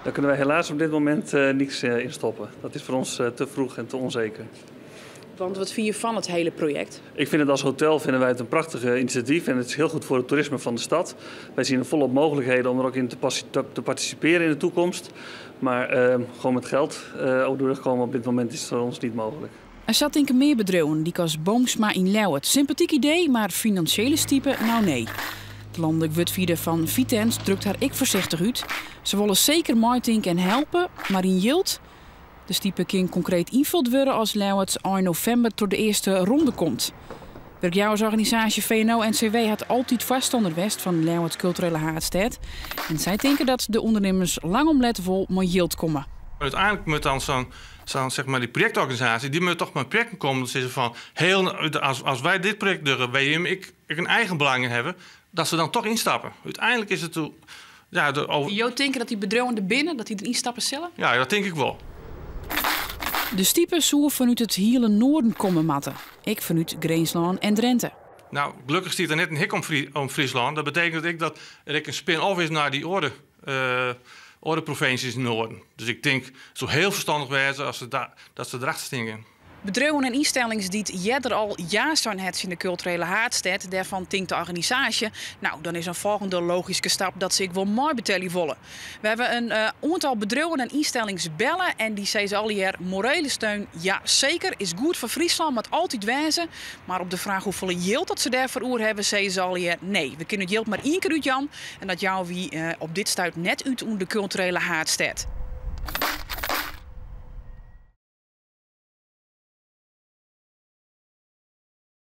Daar kunnen wij helaas op dit moment niets in stoppen. Dat is voor ons te vroeg en te onzeker. Want wat vind je van het hele project? Ik vind het als hotel vinden wij het een prachtige initiatief en het is heel goed voor het toerisme van de stad. Wij zien er volop mogelijkheden om er ook in te participeren in de toekomst. Maar gewoon met geld over de brug komen op dit moment is voor ons niet mogelijk. Er zat in meer bedrijven, die als Boomsma in Ljouwert. Sympathiek idee, maar financiële stipe, nou nee. De landelijk wurdfierder van Vitens drukt haar ik voorzichtig uit. Ze willen zeker meetinken en helpen, maar in jild. De stipe kan concreet invuld worden als Ljouwert eind november tot de eerste ronde komt. Werkjouwersorganisatie VNO-NCW had altijd voorstander west van Ljouwert culturele haatstad. En zij denken dat de ondernemers lang om let vol met jild komen. Uiteindelijk moet dan zo'n, zeg maar, die projectorganisatie, die moet toch met projecten komen. Dat ze van, heel, als wij dit project durven, wij ik een eigen belang in hebben, dat ze dan toch instappen. Uiteindelijk is het toe, ja, de over Jo denken dat die bedrijven er binnen, dat die erin stappen zullen? Ja, dat denk ik wel. De stipe zoer vanuit het hele noorden komen matten. Ik vanuit Grinslân en Drenthe. Gelukkig stiet er net een hik om Friesland. Dat betekent dat ik dat er een spin-off is naar die orde provincies in het noorden. Dus ik denk, het zou heel verstandig wezen als ze dat ze erachter stinken. Bedrijven en instellingen die het eerder al ja zijn het in de culturele haatstad, daarvan tinkt de organisatie. Dan is een volgende logische stap dat ze ik wel mooi betalen willen. We hebben een aantal bedrijven en instellingen bellen en die zeiden al hier morele steun. Ja, zeker, is goed voor Friesland, maar altijd wijzen. Maar op de vraag hoeveel geld dat ze daarvoor oer hebben, zeiden ze al hier nee. We kunnen het geld maar één keer uit, Jan. En dat jou wie op dit stuit net uit onder de culturele haatstad.